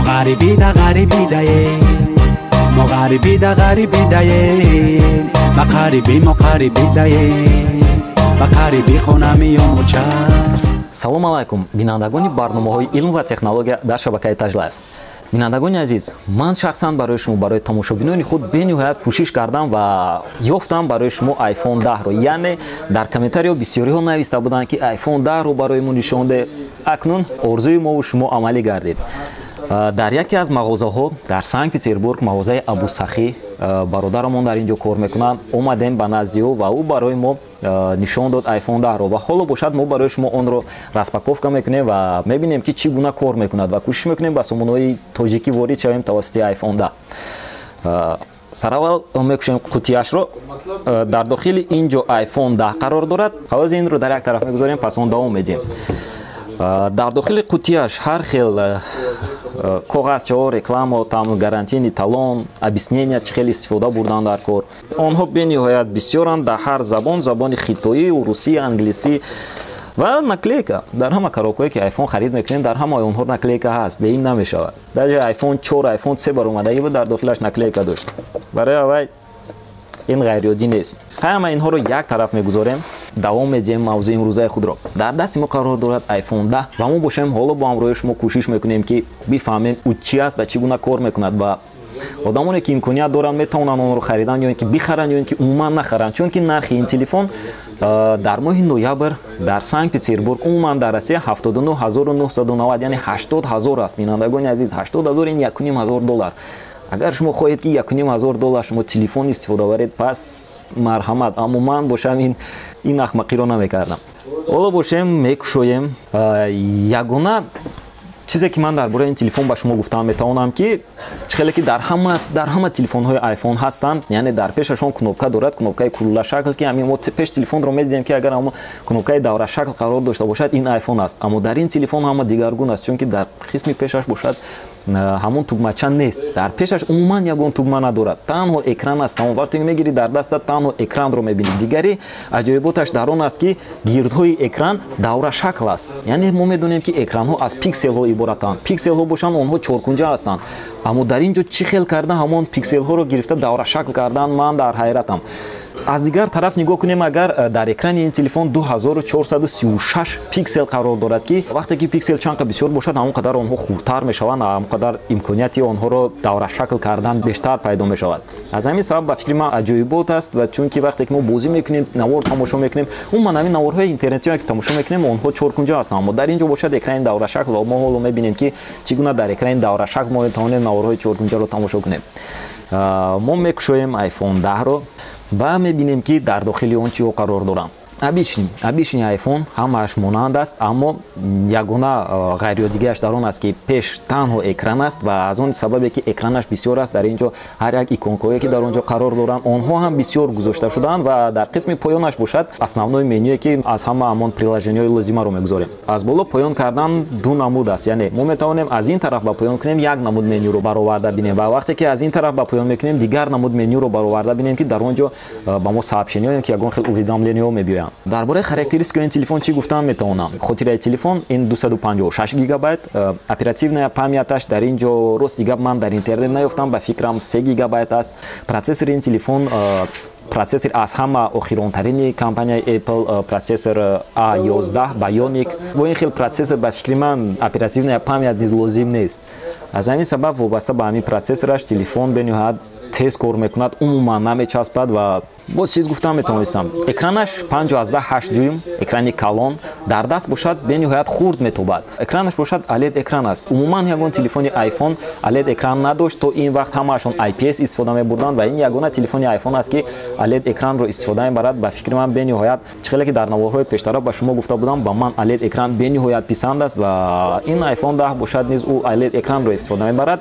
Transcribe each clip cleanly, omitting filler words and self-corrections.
Ғарибида ғарибидаем, мо ғарибида ғарибидаем, ба қариби мо қарибидаем, ба қариби хона меём оча. Салом алайкум, бинандагони барномаҳои илм ва технология дар шабакаи Таҷлайф. Бинандагони азиз, ман шахсан барои шумо, барои тамошобинони худ бениҳоят кӯшиш кардам ва ёфтам барои шумо iPhone 10-ро. Яъне дар комментариҳо бисёриҳо нависта буданд, ки iPhone 10-ро барои мо нишон де. Акнун орзуи мову шумо амалӣ гардид. Дар яке аз мағозаҳо дар Санкт Петербург, мағозаи Абусахӣ, бародарамон дар ин ҷо кор мекунанд. Омадем ба назди ӯ ва ӯ барои мо нишон дод iPhone 10-ро ва ҳоло бошад, мо барои шумо онро распаковка мекунем ва мебинем, ки чӣ гуна кор мекунад, ва кӯшиш мекунем, ба сомонаҳои тоҷикӣ ворид шавем тавассути iPhone 10. Сараввал мекушем қутияшро. Дар дохили ин ҷо iPhone 10 қарор дорад. Ҳавози инро дар як тараф мегузорем, пас он давом медиҳем. Дар дохили қутияш ҳар хел коғазчаҳо, реклама, там гарантийный талон, объяснения, чӣ хел истифода бурдан дар кор. Онҳо бениҳоят бисёранд, дар ҳар забон: забони хитоӣ, русӣ, англисӣ ва наклейка. Дар ҳама коробкое, ки iPhone харид мекунем, дар ҳамаи онҳо наклейка ҳаст, бе ин намешавад. Даже iPhone 4, iPhone 3 баромадагӣ буд, дар дохилаш наклейка дошт. Барои аввай ин ғайриоддӣ нест. Ҳама инҳоро як тараф мегузорем, давом медиҳем мавзӯи имрӯзаи худро. Дар дасти мо қарор дорад iPhone 10 ва мо бошем, ҳоло бо ҳамроҳи шумо кӯшиш мекунем, ки бифаҳмем, ӯ чӣ аст ва чӣ гуна кор мекунад, ва одамоне, ки имконият доранд, метавонанд онро харидан ё ин ки бихаранд, ё ин ки умуман нахаранд, чунки нархи ин телефон дар моҳи ноябр дар Санкт Петербург, умуман дар Россия, 79 990, яъне 80 ҳазор аст. Бинандагони азиз, 80 ҳазор ин 1,5 ҳазор доллар. Агар шумо хоҳед, ки 1,5 ҳазор доллар шумо телефон истифода баред, пас марҳамат, аммо ман бошам, ин ахмақиро намекардам. Ҳоло бошем, мекушоем. Ягона чизе, ки ман дар бораи ин телефон ба шумо гуфтам метавонам, ки чӣ хеле ки дар ҳама телефонҳои iPhone ҳастанд, яъне дар пешашон кнопка дорад, кнопкаи куллашакл, ки ҳамин мо пеш телефонро медидем, ки агар ҳамо кнопкаи даврашакл қарор дошта бошад, ин iPhone аст. Аммо дар ин телефон ҳама дигаргун аст, чунки дар қисми пешаш бошад, ҳамон тугмача нест. Дар пешаш умуман ягон тугма надорад, танҳо экран аст. Тамом, вақте мегирӣ дар дастат, танҳо экранро мебинӣ. Дигари аҷоиботаш дар он аст, ки гирдҳои экран даврашакл аст. Яъне мо медонем, ки экранҳо аз пикселҳо иборатанд, пикселҳо бошанд, онҳо чоркунҷа ҳастанд, аммо дар ин ҷо чӣ хел карда ҳамон пикселҳоро гирифта даврашакл кардан, ман дар ҳайратам. Аз дигар тараф нигоҳ кунем агар, дар экрани ин телефон 2436 пиксел қарор дорад, ки вақте ки пиксел чанд қа бисёр бошад, ҳамон қадар онҳо хурдтар мешаванд, ҳамон қадар имконияти онҳоро даврашакл кардан бештар пайдо мешавад. Аз ҳамин сабаб, ба фикри ман, аҷоибот аст. Ва чунки вақте ки мо бозӣ мекунем, навор тамошо мекунем, умуман ҳамин наворҳои интернетиое, ки тамошо мекунем, онҳо чоркунҷа ҳастанд, аммо дар ин ҷо бошад, экрани даврашакл, ва мо ҳоло мебинем, ки чӣ гуна дар экрани даврашакл мо метавонем наворҳои чоркунҷаро тамошо кунем. Мо мекушоем iPhone 10-ро ва мебинем, ки дар дохили он чиҳо қарор доранд. Обычный iPhone, ҳамааш монанд аст, аммо ягона ғайриоддигиаш дар он аст, ки пеш танҳо экран аст ва аз он сабабе, ки экранаш бисёр аст, дар ин ҷо ҳар як иконкое, ки дар он ҷо қарор доранд, онҳо ҳам бисёр гузошта шудаанд. Ва дар қисми поёнаш бошад, основной менюе, ки аз ҳама ҳамон приложениҳои лозимаро мегузорем. Аз боло поён кардан ду намуд аст, яъне мо метавонем аз ин тараф ба поён кунем, як намуд менюро бароварда бинем, ва вақте ки аз ин тараф ба поён мекунем, дигар намуд менюро бароварда бинем, ки дар он ҷо ба мо сообщениҳо, ки ягон хел уведомлениҳо мебиёянд. Дар бораи характеристикаи ин телефон чӣ гуфтан метавонам? Хотираи телефон ин 256 гигабайт, оперативная памяташ дар ин ҷо, рости гап, ман дар интернет наёфтам, ба фикрам, 3 гигабайт аст. Процессори ин телефон процессор аз ҳама охиронтарини компанияи Apple, процессор A11 Bionic. Бо ин хел процессор, ба фикри ман, оперативная память низ лозим нест. Аз ҳамин сабаб, вобаста ба ҳамин процессораш, телефон бениҳоят тез кор мекунад, умуман намечаспад. Ва боз чиз гуфтан метавонистам: экранаш 5,8 дюйм, экрани калон, дар даст бошад, бениҳоят хурд метобад. Экранаш бошад, OLED экран аст. Умуман ягон телефони iPhone OLED экран надошт то ин вақт, ҳамаашон IPS истифода мебурданд ва ин ягона телефони iPhone аст, ки OLED экранро истифода мебарад. Ба фикри ман, бениҳоят, чӣ хеле ки дар наворҳои пештара ба шумо гуфта будам, ба ман OLED экран бениҳоят писанд аст ва ин iPhone 10 бошад низ ӯ OLED экранро истифода мебарад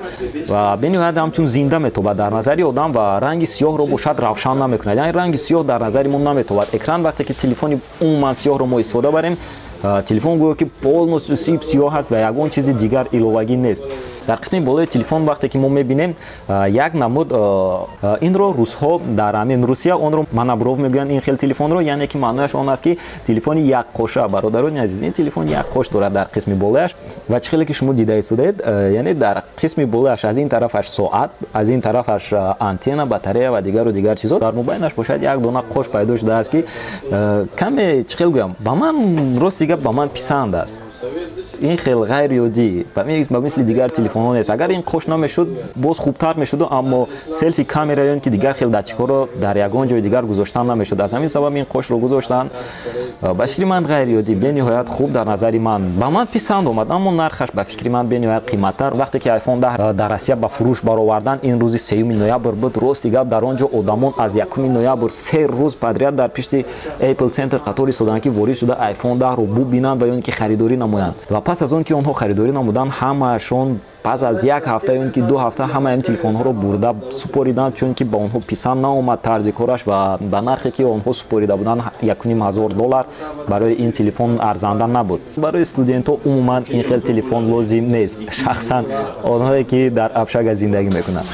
ва бениҳоят ҳамчун зинда метобад дар назари одам ва ранги сиёҳро бошад, равшан намекунад, яъне ранги сиёҳ дар назари мо наметобад экран. Вақте ки телефони умуман сиёҳро мо истифода барем, телефон гӯё ки полностью сиёҳ аст ва ягон чизи дигар иловагӣ нест. Дар қисми болои телефон вақте ки мо мебинем, як намуд, инро русҳо дар ҳамин Русия онро монобров мегӯянд, ин хел телефонро, яъне ки маънояш он аст, ки телефони якқоша. Бародарони азиз, ин телефон як қош дорад дар қисми болояш. Ва чӣ хеле ки шумо дида истодед, яъне дар қисми болояш аз ин тарафаш соат, аз ин тарафаш антенна, батарея ва дигару дигар чизо. Дар мобайнаш бошад, як дона қош пайдо шудааст, ки каме, чӣ хел гӯям, ба ман, рости гап, ба ман писанд аст. Ин хел ғайриоддӣ, ба мисли дигар телефонҳо нест. Агар ин қош намешуд, боз хубтар мешуду, аммо селфи камера ё ки дигар хел датчикҳоро дар ягон ҷои дигар гузоштан намешуд. Аз ҳамин сабаб ин қошро гузоштанд. Ба фикри ман, ғайриоддӣ, бениҳоят хуб дар назари ман, ба ман писанд омад, аммо нархаш, ба фикри ман, бениҳоят қиматтар. Вақте ки iPhone 10 дар Россия ба фурӯш баровардан, ин рӯзи 3 ноябр буд. Рости гап, дар он ҷо одамон аз 1 ноябр 3 рӯз подряд дар пишти Apple Center қатор истоданд, ки ворид шуда iPhone 10-ро бубинанд ва ё ин ки харидорӣ намоянд. Ва пас аз он ки онҳо харидорӣ намуданд, ҳамаашон пас аз як ҳафта ё ин ки 2 ҳафта ҳамаи ин телефонҳоро бурда супориданд, чунки ба онҳо писанд наомад тарзи кораш ва ба нархе ки онҳо супорида буданд, 1500 доллар, барои ин телефон арзанда набуд. Барои студентҳо умуман ин хел телефон лозим нест, шахсан онҳое ки дар общага зиндагӣ мекунанд.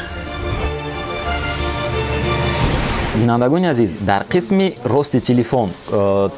Бинандагони азиз, дар қисми рости телефон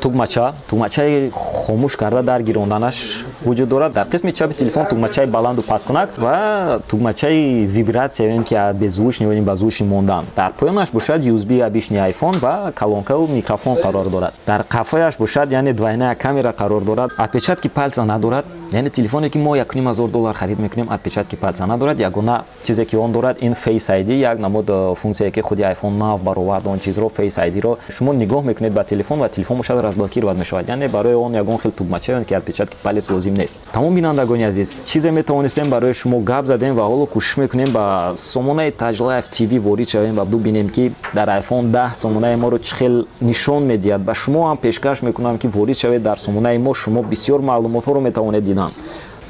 тугмача, тугмачаи хомӯш карда дар гиронданаш вуҷуд дорад. Дар қисми чапи телефон тугмачаи баланду пасткунак ва тугмачаи вибратсия ё ин ки беззвучный ё ба звучный мондан. Дар поёнаш бошад USB обычный iPhone ва колонкаву микрофон қарор дорад. Дар қафояш бошад, яъне двойная камера қарор дорад. Отпечатки пальца надорад, яъне телефоне ки мо 1500 доллар харид мекунем, отпечатки пальца надорад. Ягона чизе ки он дорад, ин Face ID, як намуд функсияе ки худи iPhone нав баровард он чизро. Face ID-ро шумо нигоҳ мекунед ба телефон ва телефон бошад, разблокировать мешавад, яъне барои он ягон хел тугмача ё ки отпечатки палец лозим нест. Тамом, бинандагони азиз, чизе метавонистем, барои шумо гап задем ва ҳоло кӯшиш мекунем ба сомонаи Таҷлайф ТВ ворид шавем ва бубинем, ки дар iPhone 10 сомонаи моро чӣ хел нишон медиҳад. Ба шумо ҳам пешкаш мекунам, ки ворид шавед дар сомонаи мо, шумо бисёр маълумотҳоро метавонед дидан.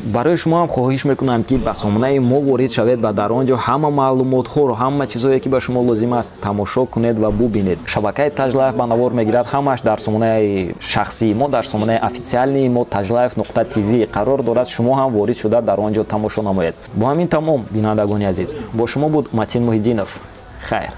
Барои шумо ҳам хоҳиш мекунам, ки ба сомонаи мо ворид шавед ва дар он ҷо ҳама маълумотҳоро, ҳама чизҳое ки ба шумо лозим аст, тамошо кунед ва бубинед. Шабакаи Таҷлайф ба навор мегирад, ҳамааш дар сомонаи шахсии мо, дар сомонаи официальный мо tajlife.tv қарор дорад. Шумо ҳам ворид шуда дар он ҷо тамошо намоед. Бо ҳамин тамом, бинандагони азиз. Бо шумо буд Матин Муҳиддинов. Хайр.